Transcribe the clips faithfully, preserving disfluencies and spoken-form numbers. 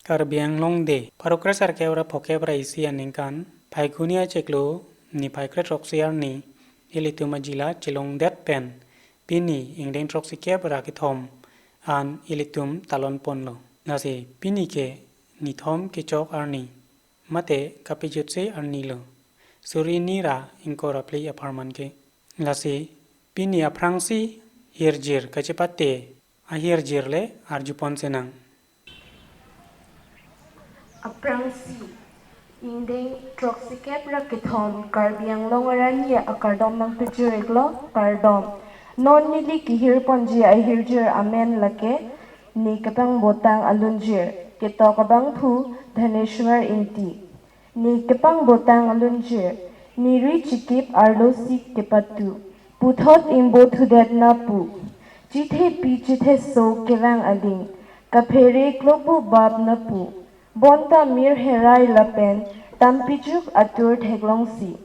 Karbi Anglong Day. Pharo kresirkep ra phokep ra isi aningkan, Phaikuni achiklo, niphai kre throksi arni, ilitum ajila chelongdet pen, pini ingdeng throksikep ra kethom an ilitum talon ponlo. Lasi pini ke nithom kechok arni, mate kapejutsi arni lo. Suri ni ra ingkoi ra phli apharman ke. Lasi pini aphrangsi hirjir kachepate ahirjir le arjupon senang. Aphrangsi, ingdeng throksikep ra kethom Karbi Anglong arni akardom nangpejir-iklo, kardom. Non neli kehirponji ahirjir amen lake, Ne Kepangbotang Alunjir, ketok abangphu Dhaneshwar Ingti. Ne kepangbotang alunjir, ne ri chikip arlosi kepatu, puthot ingbo thudet na pu, chithepi chitheso kevang ading, kaphere klopo bap na pu, bonta mir herai lapen tampijuk atur theklongsi.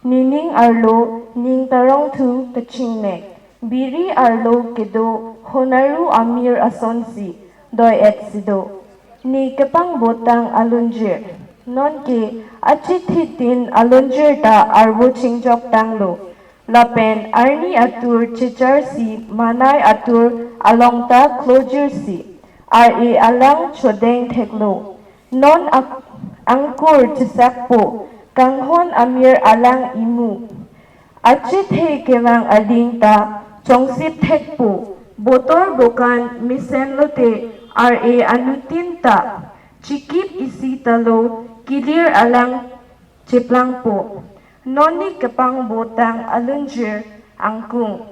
Nening arlo ning tarongthu kachingnek, biri arlo kedo honaru amir asonsi doi-et si do. Ne kepangbotang alunjir, nonke achithi tin alunjir ta arvo chingjoktanglo. Lapen arni atur checharsi manai atur along ta klojirsi, ar-e alang chodeng theklo. Non ak-, angkur chesakpo, kanghon amir alang imu. Achethe kevang ading ta chongsip thekpo, botor bokan mesen lote ar-e anutin ta chikip isi talo, kilir alang cheplangpo. Non ne kepangbotang alunjir angkung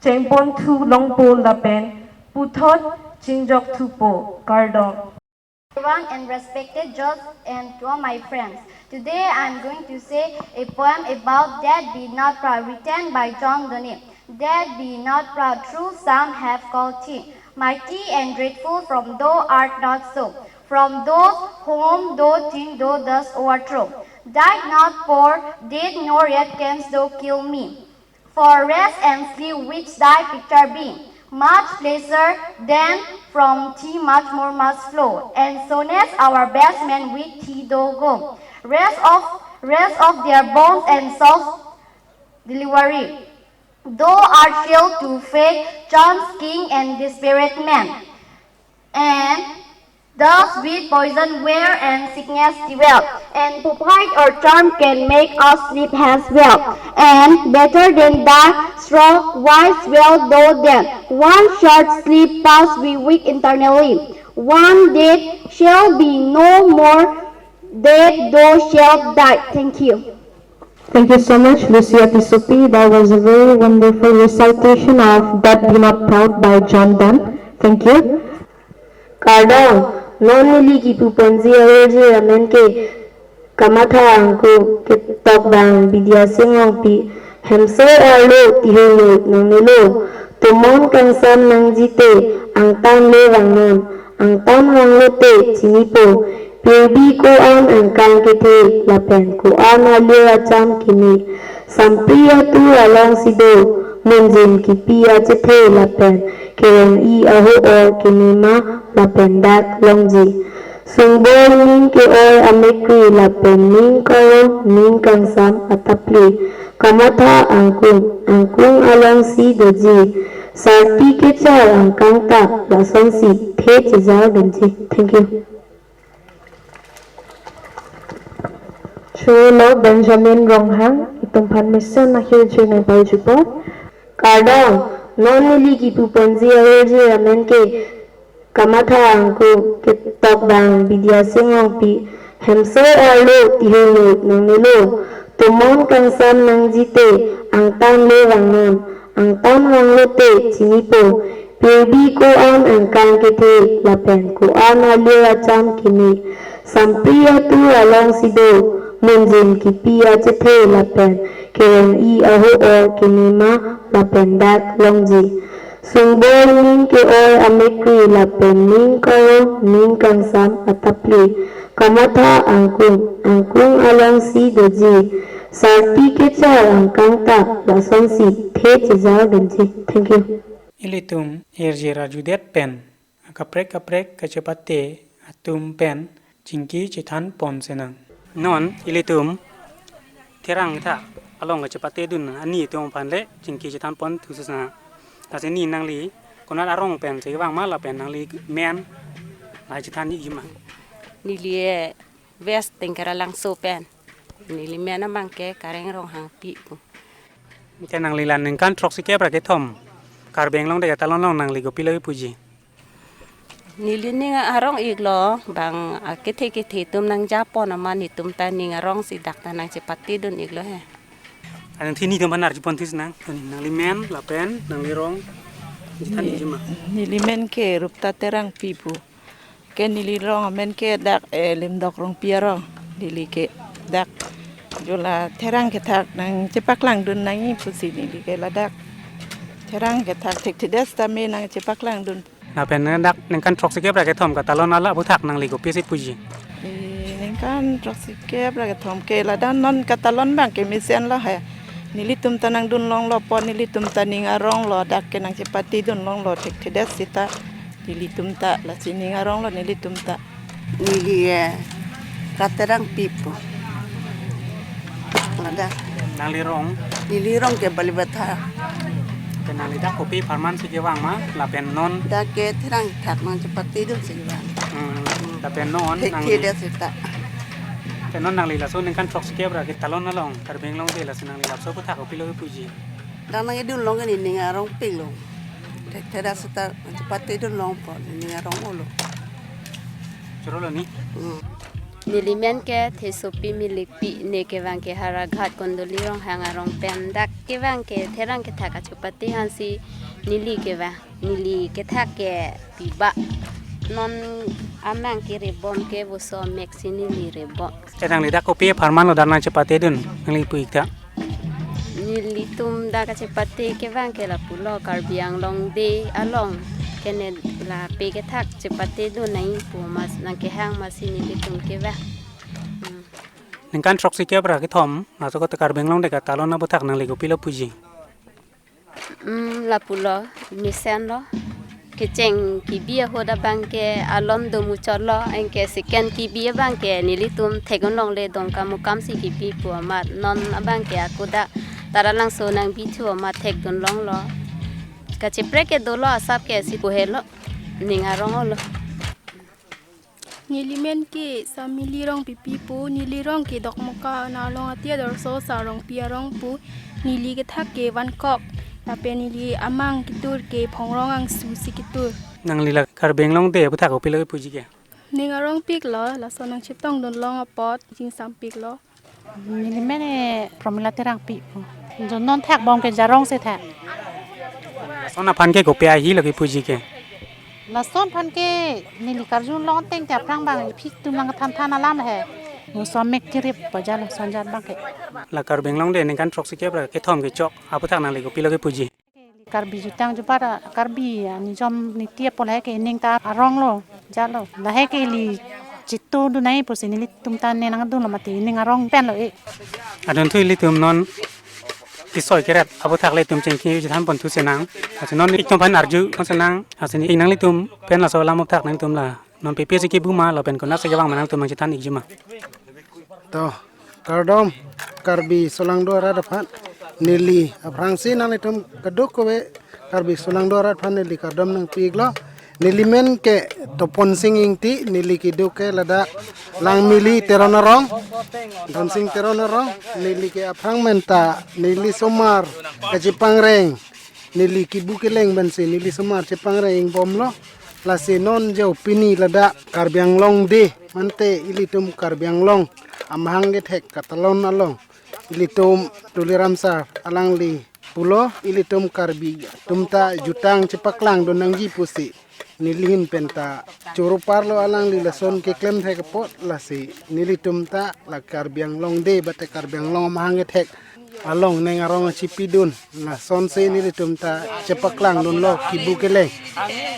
chengponthu longpo lapen puthot chingjokthupo, kardom. Everyone and respected judge and to all my friends. Today I am going to say a poem about Death Be Not Proud, written by John Donne. Death be not proud, true some have called thee, mighty and dreadful, from thou art not so, from those whom thou think thou dost overthrow. Died not poor, death, nor yet canst thou kill me. For rest and sleep which thy picture be, much pleasure than from thee much more must flow, and soonest our best men with thee do go. Rest of, rest of their bones and souls delivery. Thou art shall to fate, chance king and desperate man. And thus with poison, wear and sickness dwell, and to fight or charm can make us sleep as well. And better than that, strong, wise, well, though then, one short sleep pass we weak internally. One death shall be no more, death thou shalt die. Thank you. Thank you so much, Lucia Tissopi. That was a very wonderful recitation of Death Be Not Proud by John Donne. Thank you. Kardom, non neli kipuponji ahirjir amen ke Kamatha Angkung, ketok abang Bidya Sing Rongpi. Hemso arlo tihuluk nangnelo, tomon kangsam nangji te, angtan le vangnon, angtan vanglo te chinipo, pirbi ko-an angkang kethe, lapen ko-an alir acham keme, sampri atur alongsi do, munjin kipi achethe lapen kereng-i aho-or keme ma lapen dak longji. Sungboi ning ke-oi amekkri lapen ning karong ning kangsam atapli. Kamatha Angkung, angkung alongsi doji. Sarpi kechar angkang ta lasonsi the chejardunji. Thank you. Cholo Benjamin Ronghang, itum aphan mesen ahirjir nangpajutpo. Kardom, non neli kipuponji ahirjir amen ke Kamatha Angkung, ketok abang Bidya Sing Rongpi. Hemso arlo tihuluk nangnelo, tomon kangsam nangji te, angtan le vangnon, angtan vanglo te chinipo, pirbi ko-an angkang kethe, lapen ko-an alir acham keme, sampri atur alongsi do, munjin kipi achethe lapen kereng-i aho-or keme ma lapen dak longji. Sungboi ning ke-oi amekkri lapen ning karong ning kangsam atapli. Kamatha Angkung, angkung alongsi doji. Sarpi kechar angkang ta lasonsi the chejardunji. Thank you. Ilitum ahirjir arjudet pen akaprek kaprek kachepate atum pen chingki chethan pon senang. Non ilitum therang kethak along kachepatedun ani atum aphan le chingki chethan pon thu senang. Lasi ne nangli konat arong pen si vang ma lapen nangli men lahai chethan ikji ma? Neli, eh, West Tengkara Langso pen. Neli men abang ke Kareng Ronghangpi pu. Te nangli la ningkan throksi kep ra kethom Karbi Anglong de katalon along nangli kopilo kipuji? Neli ning arong iklo, bang, ah, kethe kethe atum nangja pon amat netum ta ning arong si dak ta nangchepatedun iklo he. Anthini atum aphan arju pon thu senang, nangli men lapen nangli rong chethan ikji ma? Neli men ke Rupta Terangpi pu. Ke neli rong amen ke dak, eh, Limdok Rongpi arong. Neli ke dak jula therang kethak nangchepaklangdun nangji pusi neli ke ladak therang kethak thekthedet sitame nangchepaklangdun. Lapen dak ningkan throksi kep ra kethom katalon along aphuthak nangli kopisi puji? Eh, ningkan throksi kep ra kethom ke ladak non katalon abang ke mesenlo he. Nelitum ta nangdun longlo apot nelitum ta ning arong lo dak ke nangchepatedun longlo thekthedet sita. Nelitum ta lasi ning arong lo nelitum ta. Neli, eh, Katerangpi pu. Ladak. Nangli rong? Neli rong ke Balibatha. Te nangli dak kopi apharman si kevang ma lapen non? Dak ke therang thak nangchepatedun si kevang. Hmm. Lapen non nangli? Thekthedet sita. Te non nangli laso ningkan throksi kep ra ketalon along Karbi Anglong de lasi nangli laso aphuthak kopilo kipuji? Dak nangkedun long ke ne ning arong pik long. Thekthedet sita nangchepatedun long apot ne ning arong olo. Chorolo ne? Hmm. Neli men ke Thesopi Milikpi, ne kevang ke Howraghat Kondoli Ronghang arong pen. Dak kevang ke therang kethak kachepate aphan si neli kevang. Neli kethak ke piba. Non amang kerep bom ke voso mek si neli rep bom. Te nangli dak kopi apharman lo dak nangchepatedun nangli pu ik ta? Nelitum dak kachepate kevang ke lapulo Karbi Anglong de along ke ne lape kethak chepatedun nangji pu mas nangkehang masi nelitum kevang. Hmm. Ningkan throksi kep ra kethom laso kote Karbi Anglong de katalon aphuthak nangli kopilo puji? Hmm, lapulo, mesenlo. Kecheng kebi ahut abang ke alon do muchotlo, anke second kebi abang ke nelitum thekdun longle Dongkamukam si kebi pu amat non abang ke ako dak Taralangso nangbi thu amat thekdun longlo. Kacheprek ke dolo asap ke si pu helo, ning arong olo. Neli men ke Samili Rongpipi pu, neli rong ke Dokmoka Narlong Ati Adorso Sarongpi arong pu, neli kethak ke Vankok, lapen neli amang ketur ke Phongrong Angsu si ketur. Nangli la Karbi Anglong de aphuthak kopilo kipuji ke? Ning arong pik lo, laso nangchetongdun long apot, jingsam pik lo. Neli men e Promila Terangpi pu. Jo non thak bom ke jarong si thak. Lason aphan ke kopi ahilo kipuji ke? Lason aphan ke neli karjun long teng te aphrang abang phik atum nangthan than alam he. Voso mek kerep pajal sonjat abang ke. La Karbi Anglong de ningkan throksi kep ra kethom kechok aphuthak nangli kopilo kipuji? Karbi jutang jubat, Karbi anijom niti apot lahai ke ning ta arong lo, jalo. Lahai ke ili chetongdun nangji pusi nelitum ta ne nangdunlo mati ning arong pen lo e. Adon thu ilitum non kesoi keret aphuthak le itum chingki chethan pon thu senang. Lasi non itum aphan arju pon senang. Lasi ne nanglitum pen laso alam aphuthak nangtum la non pepe si kebu ma lapen konat si kevang ma nangtum nangchethan ikji ma? To, kardom Karbi solangdo arat aphan, neli aphrangsi nanglitum kadokave Karbi solangdo arat aphan neli kardom nangpi iklo. Neli men ke Toponsing Ingti, neli kedo ke ladak Langmili Teron arong, Toponsing Teron arong, neli ke aphrang men ta neli osomar kachepangreng, neli kebu keleng pensi neli osomar chepangreng bomlo. Lasi non jo pini ladak Karbi Anglong de mate ilitum Karbi Anglong amahang kethek katalon along ilitum Tuliram Sar alangli pulo ilitum Karbi atum ta jutang chepaklangdun nangji pusi neli ahin pen ta choro parlo alangli lason keklem thek apot lasi nelitum ta la Karbi Anglong de mate Karbi Anglong amahang kethek along ning arong chepidun. Lasonsi nelitum ta chepaklangdunlo kebu keleng.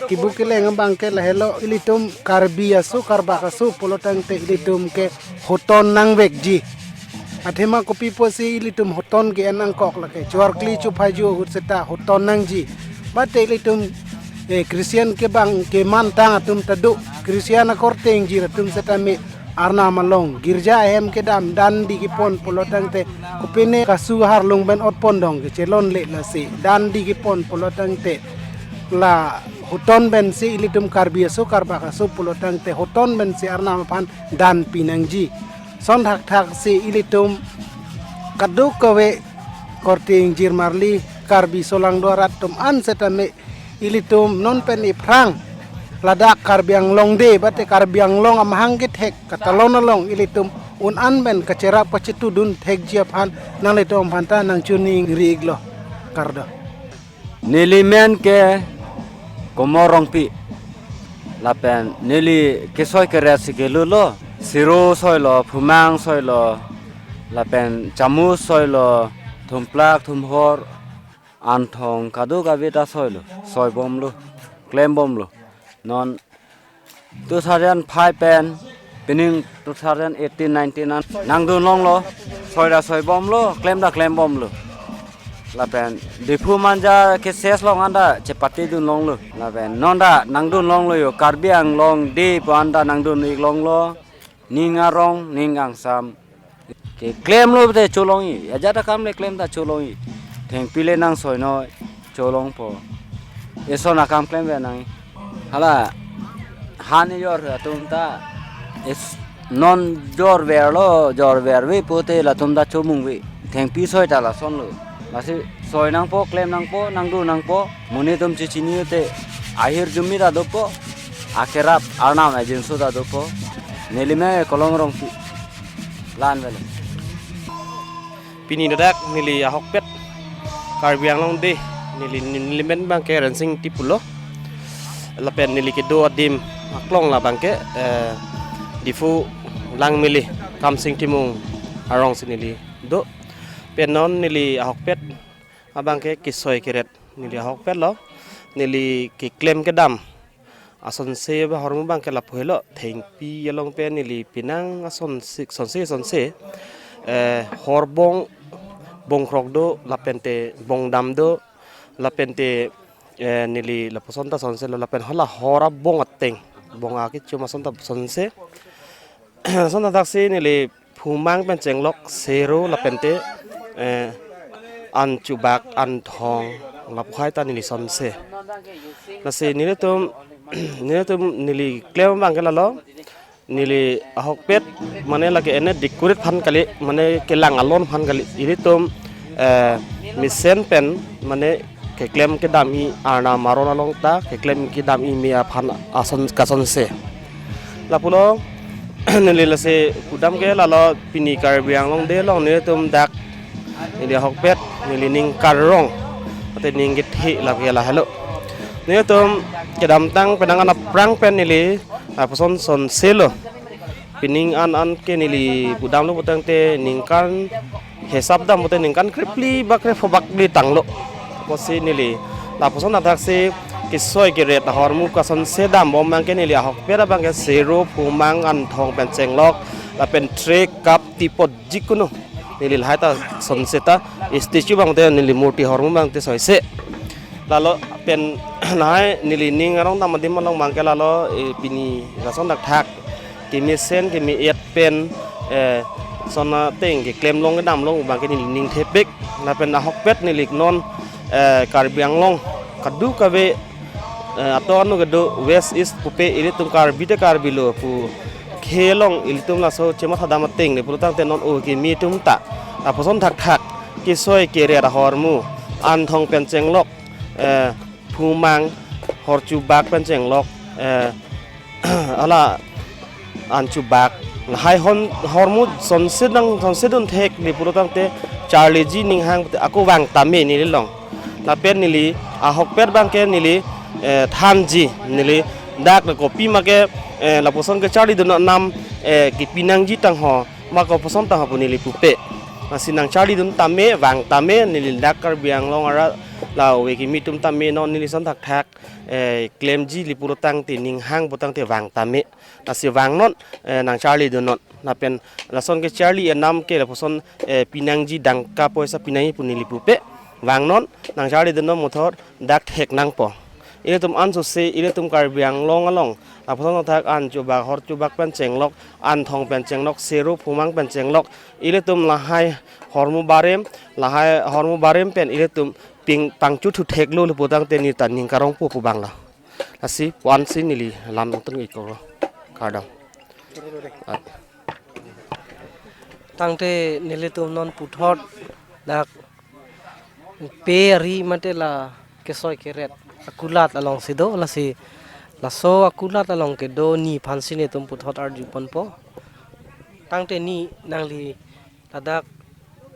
Kebu keleng abang ke lahelo ilitum Karbi aso Karbak aso pulo tangte ilitum ke hoton nangvekji. Athema kopi pusi ilitum hoton ke-en nangkok lake. Chuarkli chuphaju ahut seta hoton nangji. Mate ilitum eh, Christian kebang kemantang atum ta do, Christian akorte ingjir atum setame Arnam along girja ahem kedam dandi kepon pulo tangte kopine kasu harlung pen otpon dong kechelonle lasi dandi kepon pulo tangte la hoton pensi ilitum Karbi aso Karbak aso pulo tangte hoton pensi Arnam aphan dan pinangji. Son thakthak si ilitum kadokave korte ingjir marli Karbi solangdo arat atum an setame ilitum non pen iphrang ladak Karbi Anglong Day bate Karbi Anglong amahang kethek katalon along ilitum un an pen kacherap kachetudun thekji aphan nanglitum aphan ta nangchoningri iklo. Kardom. Neli men ke Komor Rongpi. Lapen neli kesoi keret si kelulo. Siro soilo, phumang soilo, lapen chamus soilo, thumplak, thumhor, anthong kadokave ta soilo, soibomlo, klembomlo. Non two thousand five pen, pining two thousand eighteen nineteen an nangdun longlo, soi ta soibomlo, klem ta klembomlo. Lapen Diphu Manja ke ses long an ta chepatedun longlo. Lapen non ta nangdun longlo yo, Karbi Anglong Day pu an ta nangdun ik longlo. Ning arong, ning angsam. Keklemlo te cholongji, ajat akam le klem ta cholongji. Thengpi le nang soinoi, cholongpo. Eson akam klem ve nang. Hala, han ijor atum ta. Es non jor verlo, jor verve pote latum ta chomungve. Thengpi soi ta lasonlo. Lasi soi nangpo, klem nangpo, nangdun nangpo. Monit atum chechini te ahirjume ta dopo. Akerap Arnam ajinso ta dopo. Neli men Komor Rongpi. La-an velo. Pini ladak neli ahokpet Karbi Anglong Day, neli, neli men abang ke Rensing Ingti pulo. Lapen neli kedo adim aklong labang ke, eh, Diphu Langmili Kamsing Timung arong si neli do. Pen non neli ahokpet abang ke kesoi keret neli ahokpetlo. Neli keklem kedam asonse ba ahormu abang ke lapu helo, thengpi along pen neli penang asonse, sonse sonse, eh, horbong, bongkrok do, lapente bongdam do, lapente, eh, neli lapuson ta sonselo, lapen hala hor abong ateng, bong akechum ason ta sonse. Son thakthak si neli phumang pen chenglok, sero lapente, eh, an chubak, an thong, lapu hai ta neli sonse. Lasi nelitum, nelitum neli klem abang ke lalo, neli ahokpet, mane lake ene decorate aphan kali, mane kelang alon aphan kali. Ilitum, eh, mesen pen, mane keklem kedam-i Arnam aron along ta keklem kedam-i me aphan ason kasonse. Lapulo neli lasi pudam ke lalo pini Karbi Anglong Day along nelitum dak neli ahokpet neli ning karong ate ning kethe lake lahelo. Nelitum kedamtang penang an aphrang pen neli lapuson sonselo. Pining an an ke neli pudamlo putangte ningkan hesap dam pute ningkan krephli ba krepho bak di tanglo. Pusi neli lapuson athak si kesoi keret ahormu kasonse dambom abang ke neli ahokpet abang ke sero, phumang, anthong pen chenglok, lapen tray, cup, teapot jikunu. Neli lahai ta sonse ta statue abang te neli murti ahormu abang te soise. Lalo pen lahai neli ning arong dam adim along abang ke lalo, eh, pini lason thakthak kemesen keme-et pen, eh, son ateng keklem long kedam long abang ke neli ning thepik. Lapen ahokpet neli non, eh, Karbi Anglong kadokave, eh, ato anu kedo West East pupe ilitum Karbi te Karbi lo pu khei along ilitum laso chematha dam ateng le pulo tangte non o kimi atum ta lapuson thakthak kesoi keret ahormu, anthong pen chenglok, eh, phumang, hor chubak pen chenglok, eh, hala an chubak, lahai hon hormu sonse nang sonse dun thek di pulo tangte charliji ninghang ako vang tame neli long. Lapen neli ahokpet abang ke neli, eh, thanji neli dak le kopima ke, eh, lapuson kecharli dun nam, eh, kepi nangji tangho ma kopuson tangho pu neli pupe. Lasi nangcharli dun tame, vang tame, neli dak Karbi Anglong arat la ove kimi atum tame non neli son thakthak, eh, klemji le pulo tangte ninghang putangte vang tame. Lasi vangnon, eh, nangcharli dunnon. Lapen lason kecharli enam ke lapuson, eh, pi nangji dangka poisa pi nangji pu neli pupe. Vangnon, nangcharli dunnon mothor dak thek nangpo. Ilitum ansose, ilitum Karbi Anglong along lapuson athak an chubak, hor chubak pen chenglok, an thong pen chenglok, sero phumang pen chenglok, ilitum lahai hormu barim, lahai hormu barim pen ilitum ping pangchu thu theklo le putangte neta ning karongpo pu abang lo. Lasi puan si neli lam nangtun iklo. Kardom. Tangte nelitum non puthot dak pe ari mate la kesoi keret akulat alongsi do, lasi laso akulat along kedo ni aphansi nelitum puthot arju ponpo. Tangte ni nangli ladak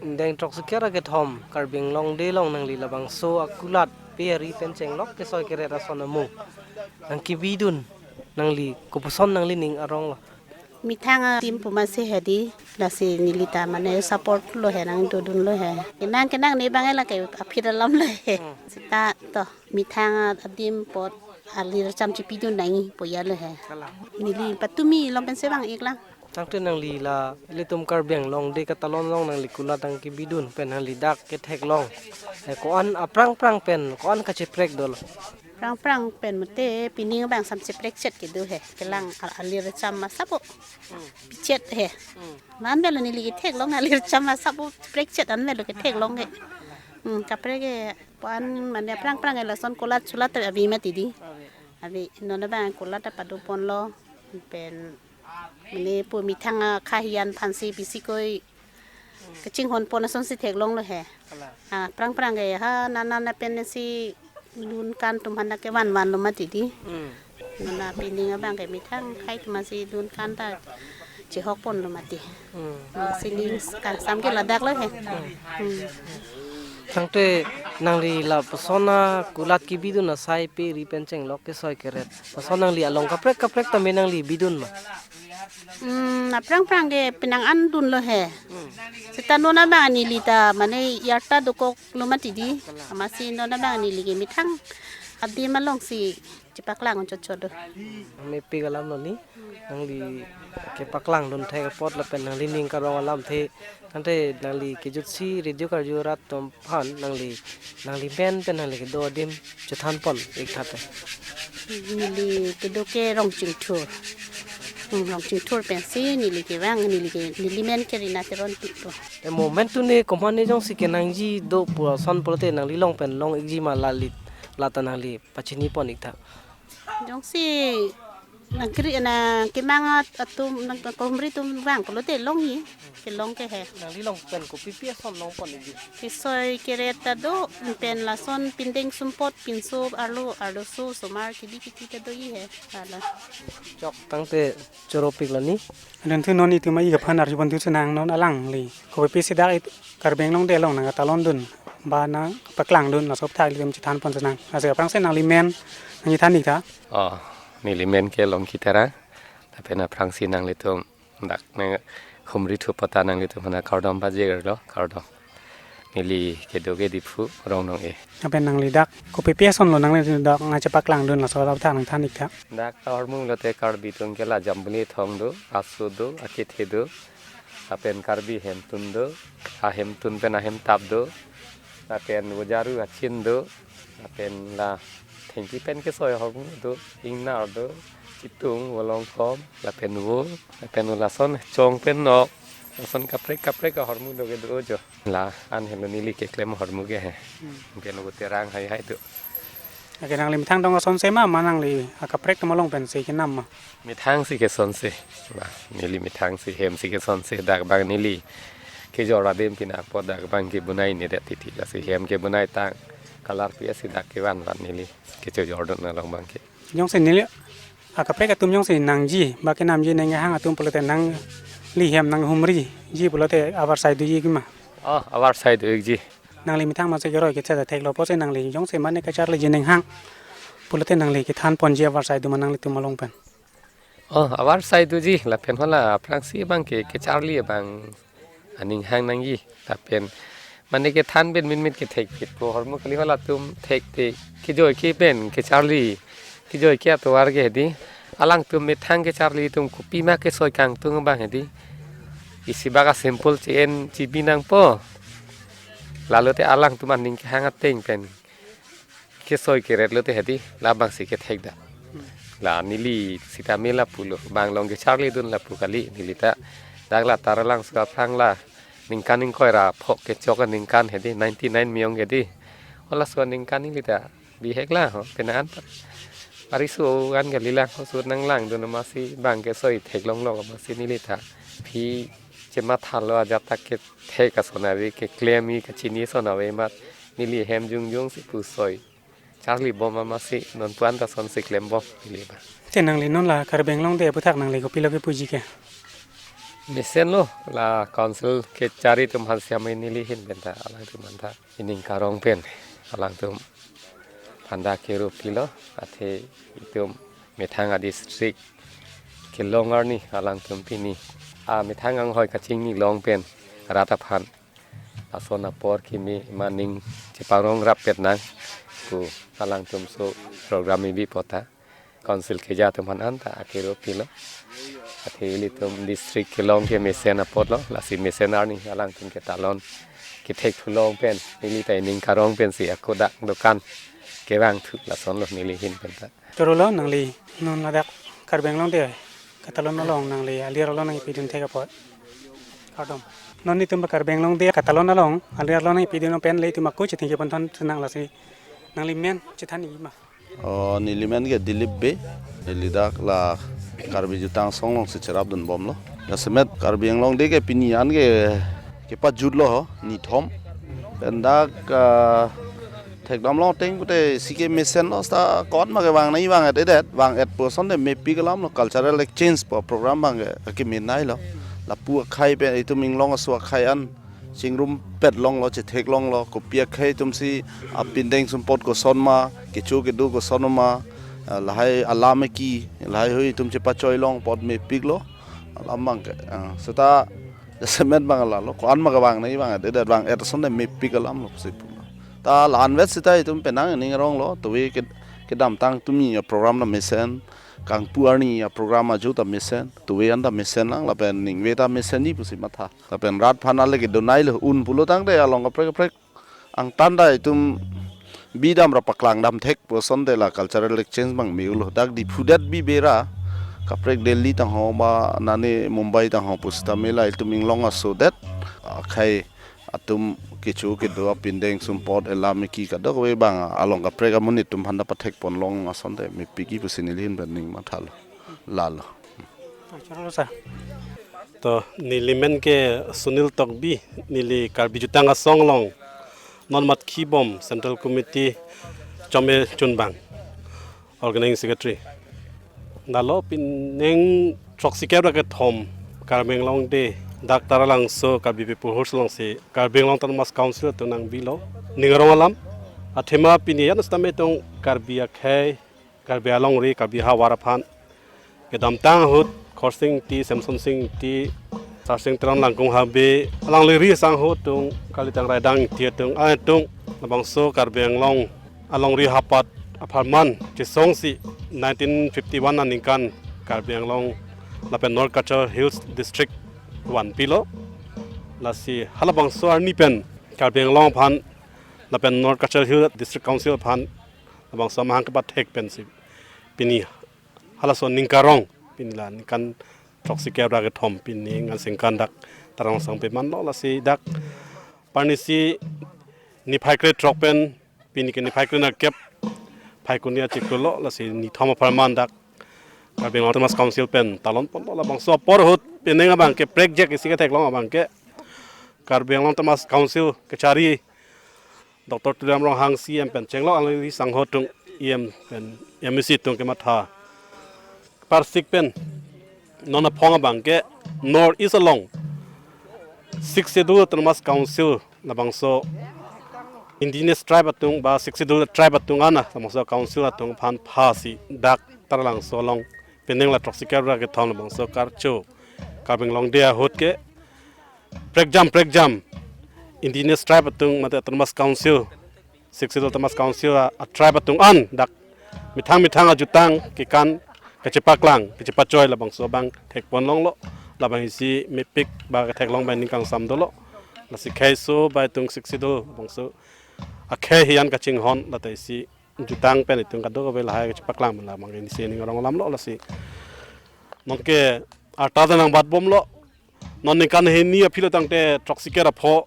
deng throksi kre ra kethom Karbi Anglong Day along nangli labangso akulat pe ari pen chenglok kesoi keret ason amung nangkebidun, nangli kopuson nangli ning arong lo? Methang adim pu masi hedi, lasi neli ta mane support lo he, nangdodun lo he. Kenang kenang ne abang lake aphi alam lo he. Hmm. Seta to methang adim apot alir cham chipidun nangji pu ya lo he. Kalang. Neli patumi along pensi vang-ik lang. Tangte nangli la ilitum Karbi Anglong Day katalon along nangli kulat nangkebidun pen nangli dak ketheklong, eh, ko-an aphrang phrang pen ko-an kacheprek dolo? Phrang phrang pen mate pining abang sam cheprekchet kedo he. Kelang al-, alir cham asap o. Hmm. Pichet he. Hmm. Anvet lo neli ketheklong, alir cham asap o prekchet anvet lo ketheklong he. Hmm, kaprek ke puan mane phrang phrang ke lason kulat chulat ta ave mati di. Ave. Ave, non abang kulat ta pado ponlo. Pen mane pu methang akha hiyan aphansi pisi koi kachinghon pon asonsi theklong lo he. Kalang. Ah, phrang phrang ke ha nana na pensi lun kan atum aphan ta kevan van lo mati di. Hmm. Nana pining abang ke methang akhai atum aphansi lun kan ta chehok pon lo mati. Hmm. Hmm, sining kangsam ke ladak lo he. Hmm. Tangte nangli lapuson akulat kebidun asai pe ari pen chenglok kesoi keret, lason nangli along kaprek kaprek tame nangli bidun ma? Hmm, aphrang phrang ke penang an dun lo he. Hmm. Seta non abang neli ta mane yarta dokok lo mati di. Amatsi non abang neli ke methang adim alongsi chepaklang chot chot do. Mepik alam lo ni, nangli kepaklang dun thek apot lapen nangli ning karong alamthe, tangte nangli kejutsi radio karju rat atum aphan nangli, nangli men pen nangli kedo adim chethan pon-ik tha te. Neli kedo ke Rongchingthur. Hmm, Rongchingthur pensi neli kevang, neli ke, neli men ke Rina Teronpi pu. E mo men tu ne komat ne jongsi kenangji do pu ason pulote nangli along pen long-ikji ma, lalit lata nangli pachini pon-ik tha. Jongsi nangkri nangkemang atum nangkehumri atum vang pulote longji, kelong ke he. Nangli along pen kopipi ason long pon-ikji? Kesoi keret ta do, pen lason pindeng sumpot, pinso arlo, arloso osomar kidi kidi ta doji he. Hala. Chok tangte choropik lo ni. Adon thu non itum ai aphan arju pon thu chenang, non alangli kopipi si dak it Karbi Anglong Day along nangtalon dun ba nangpaklang dun, laso aputhak ilitum chethan pon chenang. Lasi aphrangsi nangli men nangchethan-ik tha. Oh, neli men ke Longki Terang. Lapen aphrangsi nanglitum dak nang humri thu apot ta nanglitum aphan kardom pajir lo, kardom. Neli kedo ke Diphu, Rongnong-e. Lapen nangli dak kopipi ason lo nangli dak nangchepaklang dun, laso aputhak nangthan-ik tha. Dak ahormu lote Karbi atum ke la Jambili Thong do, Aso do, Akethe do, lapen Karbi Hemtun do, ahemtun pen ahemtap do, lapen Vojaru Achin do, lapen la thengpi pen kesoi ahormu do, Ingnar do, Chitung, Volongkom, lapen Vo, lapen lason Chong pen Nok, lason kaprek kaprek ahormu do kedo jo. La-an helo neli keklem ahormu ke he. Hmm. Ke no Terang hai hai do. Lake nangli methang dong asonse ma, ma nangli akaprek atum along pensi kenam ma? Methang si kesonse. Ba, neli methang si hem si kesonse, dak abang neli kejor adim pina apot dak abang kebunai ni det titi. Lasi hem kebunai tang kalarpi asi dak kevan van neli kechojor dun along abang ke. Jongsi neli akaprek atum jongsi nangji ba kenamji nangkehang atum pulote nangli hem nanghumriji pulote avarsai doji ma? Oh, avarsai doji. Nangli methang masi keroi kechet theklo pusi nangli jongsi mane kacharliji nanghang pulote nangli kethan ponji avarsai do ma nanglitum along pen? Oh, avarsai doji, lapen hala aphrangsi abang ke kecharli abang aning hang nangji, lapen mane kethan pen minmit kethekphit ko ahormu kali, halatum thekte kejoi ke pen kecharli, kejoi ke atovar ke hedi, alangtum methang kecharli atum kopima kesoi kangtung abang hedi, isi bak a-simple che-en chibi nangpo, lalote alangtum aning kehang ateng pen kesoi keret lote hedi, labangsi kethek da. La neli sitame lapulo, bang along kecharlidun lapu kali, neli ta dak la Taralangso aphrang la ningkan ingkoi ra phok kechok aningkan hedi, ninety nine miyong hedi. Halaso aningkan neli ta bihek lang ho, penang an pa. Ari so an kali lang ho, so nanglangdun amatsi bang kesoi theklonglo amatsi neli ta. Phi chemathalo ajat ta kethek ason ave, keklem-i kachini ason ave amat neli hem jongjong si pu soi charlibom amatsi non pu an ta asonsi klembom neli ba. Te nangli non la Karbi Anglong Day aphuthak nangli kopilo kepuji ke? Mesenlo, la council kechari atum aphan siam neli ahin pen ta alangtum aphan ta ining karong pen alangtum aphan ta kero pilo, athe itum methang adistrict kelong arni alangtum pini amethang anghoi kachingni along pen rat aphan ason apor kimi maning cheparong rap pet nang pu alangtum so program ibi apot ta council keja atum aphan an ta akero pilo. Athe ilitum district kelong ke mesen apotlo, lasi mesen arni alangtum ketalon kethek thulong pen neli ta ining karong pensi ako dak dokan kevang thu lasonlo neli ahin pen ta. Toro lo nangli non ladak Karbi Anglong Day katalon along nangli alir along nangpidun thek apot. Kardom. Non itum ba Karbi Anglong Day katalon along alir along nangpidun pen le itum ako chethengke ponthon senang lasi nangli men chethan-i ma? Oh, neli men ke Dilip Bey, neli dak la Karbi Jutang Asong alongsi cherapdunbomlo. Jasemet Karbi Anglong Day ke pini an ke kepajutlo ho, nithom. Pen dak, ah, thekdamlong ateng pute isi ke mesenlo, seta ko-an ma kevang nangji vang-et-edet, vang-et pu ason te mepik alamlo, cultural exchange pu program abang ke akimi nailo. Lapu akhei pen itum inglong aso akhei an chingrumpet longlo, chetheklonglo, kopi akhei atumsi apindeng sumpot koson ma, kecho kedo koson ma, ah, lahai alam eki, lahaihui atum chepachoi long apot mepiklo. Alam abang ke, ah, seta jasemet abang lalo, ko-an ma kevang nangji vang-et-edet, vang-et ason te mepik alamlo pusi pulo. Ta la-anvet seta itum penang ining aronglo, tuve ke, kedamtang tumi aprogram ta mesen, kangpu arni aprogram ajut ta mesen, tuve an ta mesen lang, lapen ningve ta mesenji pusi matha. Lapen rat aphan ale kedo nailo, un pulo tangte along kaprek kaprek angtan ta itum bidam ra paklangdam thek pu ason te la cultural exchange abang me-ulo. Dak Diphu det bi bera, kaprek Delhi tangho ma nane Mumbai tangho pusitame la itum inglong aso det akhei atum kecho kedo apindeng sumpot alam eki kadokave abang along kaprek amonit atum aphan ta pathekpon long ason te mepikji pusi neli ahin pen ning mathalo. Lalo. Choro sa. To neli men ke Sunil Tokbi, neli Karbi Jutang Asong along non matkhibom Central Committee chome chunbang, Organizing Secretary. Lalo pining throksi kep ra kethom Karbi Anglong Day dak Taralangso Karbi People's House alongsi Karbi Anglong Autonomous Council atum nangbilo ning arong alam. Athema pini an sitame itum Karbi akhei, Karbi alongri, Karbi havar aphan kedamtang ahut Khorsing Ingti, Semsonsing Ingti, Sarsing Teron, Langkung Habe, alangli ri asangho atum, Kalitang Raidang Ingti atum, atum labangso Karbi Anglong alongri hapat apharman chesongsi nineteen fifty-one aningkan Karbi Anglong lapen North Cachar Hills District vanpilo. Lasi halabangso arni pen Karbi Anglong aphan lapen North Cachar Hills District Council aphan labangso amahang kepathek pensi pini halaso ning karong, pini la ningkan throksi kep ra kethom, pini ngan singkan dak Taralangso pemanglo, lasi dak parnisi niphai krethrok pen pini ke niphai krenerkep Phaikuni achiklo, lasi nithom apharman dak Karbi Anglong Autonomous Council pen talonponlo. Labangso apor ahut pining abang ke prekjak isi ketheklong abang ke Karbi Anglong Autonomous Council kechari Doctor Tuliram Ronghang C E M pen chenglok alangli sangho atum E M pen M A C atum kematha parsik pen non aphong abang ke North East along Sixth Schedule Autonomous Council labangso Indigenous Tribe atum ba Sixth Schedule Tribe atum ana labangso council atum aphan phasi dak Taralangso along pining la throksi kep ra kethom labangso karcho Karbi Anglong Day ahut ke prekjam prekjam Indigenous Tribe atum mate Autonomous Council, Sixth Schedule Autonomous Council a, a tribe atum an dak methang methang ajutang kekan kachepaklang kachepachoi labangso abang thekpon longlo, labang isi mepik ba ketheklong abang ningkangsam dolo. Lasi khei so bai tung Sixth Schedule labangso akhei hi an kachinghon lata isi jutang pen itum kadokave lahai kachepaklang pen labang ke isi ning arong alam lo lasi. Nonke arta ta nangbatbomlo. Non ningkan hini aphi lo tangte throksi kre ra pho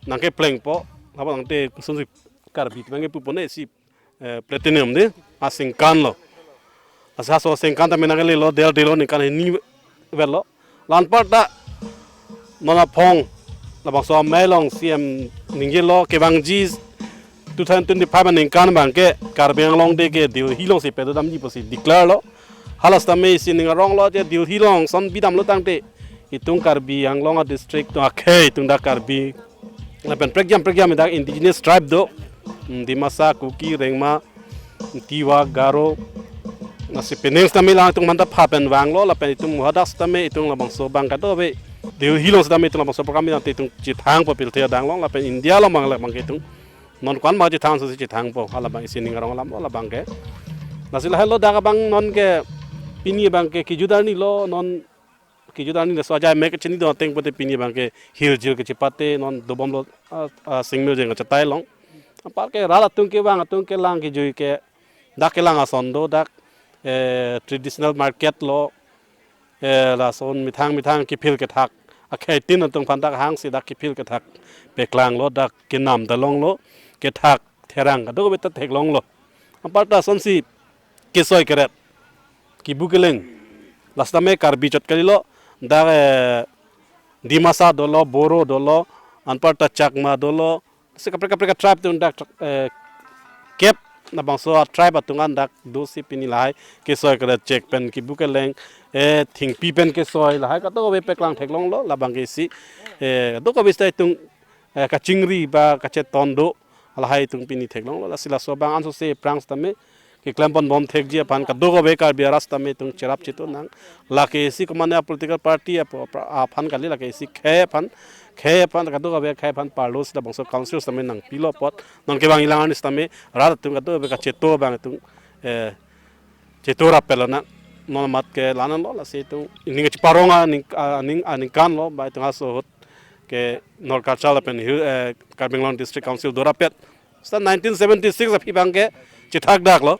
nangkeplengpo. Laba tangte kusumsi Karbi tebang ke pupone si, eh, platinum de, asengkan lo. Asa so sengkan tame nangkelelo, del delo ningkan hini vet lo. La anparta non aphong labangso amei along C M ningjelo kevangji two thousand twenty-five aningkan abang ke Karbi Anglong Day ke Delhi alongsi padodamji pusi declare lo. Hala sitame isi ning arong lo je Delhi along ason bidamlo tangte itum Karbi Anglong adistrict atum akhei itum dak Karbi lapen prekjam prekjam dak indigenous tribe do, mm, Dimasa, Kuki, Rengma, Tiwa, Garo. Lasi penang sitame lang itum manta pha pen vanglo lapen itum hadak sitame itum labangso abang kadokave Delhi along sitame itum labangso program nangte itum chethangpo pirthe adang along lapen India along abang labang ke itum non ko-an abang chethang so chethangpo halabang isi ning arong alam lo labang ke. Lasi lahelo dak abang nonke pini abang ke kejut arni lo non kejut arni laso ajai mek chini do ateng pute pini abang ke hirjil kechepate non dobomlo, ah, ah, singmil jeng kachetai long. Apar ke rat atum kevang atum kelang kejui ke dak kelang ason do dak, eh, traditional market lo, eh, lason methang methang kephil kethak akhei tin atum aphan dak hangsi dak kephil kethak paklanglo dak kenam ta longlo kethak therang kadokave ta theklonglo. Anparta asonsi kesoi keret kibu keleng la sitame Karbi chot kalilo dak, eh, Dimasa dolo, Boro dolo, anparta Chakma dolo, si kaprek kaprek tribe atum dak, eh, kep labangso atribe atum an dak dosi pini lahai kesoi keret chek pen kibu keleng, eh, thengpi pen kesoi lahai kadokave paklang theklonglo labang ke isi, eh, kadokave sita itum, eh, kachingri ba kacheton do lahai itum pini theklonglo lasi laso abang ansose aphrang sitame keklem ponbom thekji aphan kadokave Karbi arat sitame itum cherap cheto nang. Lake isi komane a political party apo-, apra-, aphan kali lake isi khei aphan, khei aphan kadokave khei aphan parlo sita bangso council sitame nangpilo apot. Nonke abang ilang arni sitame rat atum kadokave kacheto abang itum, eh, cheto rapetlo nang. Non amat ke la-an lo lasi itum ining cheparong aning, aning, aningkan lo ba itum aso ahut ke North Cachar lapen Hill, eh, Karbi Anglong District Council dorapet. Sita nineteen seventy-six aphi abang ke chethak daklo.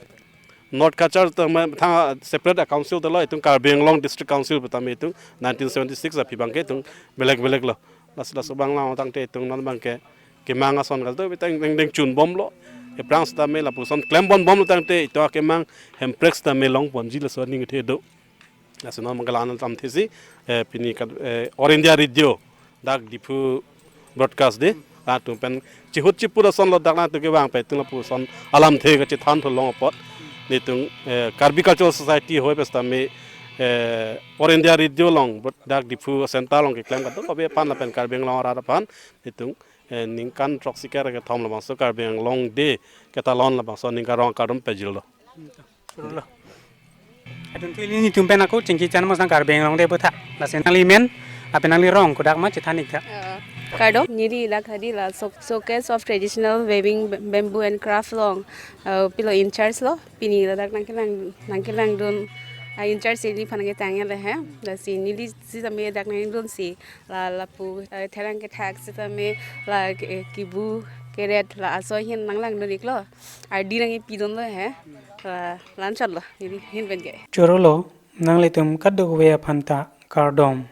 North Cachar tame thang separate a council dolo itum Karbi Anglong District Council pu tame itum nineteen seventy-six aphi abang ke itum belek belek lo. Lasi laso abang lang tangte itum non abang ke kemang ason kaldo bitang deng deng chunbomlo. Aphrang sitame lapuson klem ponbomlo tangte itum akemang Hemprek sitame longponji laso aning kethe do. Lasi non abang ke la-an alamthe si, eh, pini kat, eh, All India Radio dak Diphu broadcast de, latum pen chihut chipur ason lo dak nangtum kevang pen itum lapuson alamthe kachethan thulong apot. Nelitum, eh, Karbi Cultural Society hoi pen sitame, eh, All India Radio along, dak Diphu Center along keklem kadokave aphan lapen Karbi Anglong arat aphan nelitum, eh, ningkan throksi kre ra kethom labangso Karbi Anglong Day ketalon labangso ning arong akardom pajirlo. Chorolo. Adun thili nelitum pen ako chingki chan mosang Karbi Anglong Day aphuthak. Lasi nangli men, lapen nangli rong kodak ma chethan ik tha. Eh, kardom, neli dak hadi la so-, Showcase of Traditional Weaving B-, Bamboo and Craft along, eh, pilo in charge lo, pini ladak nangkelang, nangkelangdun, ah, in charge neliphan ketang le he. Lasi neli sitame dak nangdunsi la lapu, eh, therang kethak sitame la ke-, kibu keret la aso ahin nanglangdun iklo. Ardi nangkepidunlo he. La, la-an chotlo, neli ahin pen ke. Chorolo, nanglitum kadokave aphan ta kardom.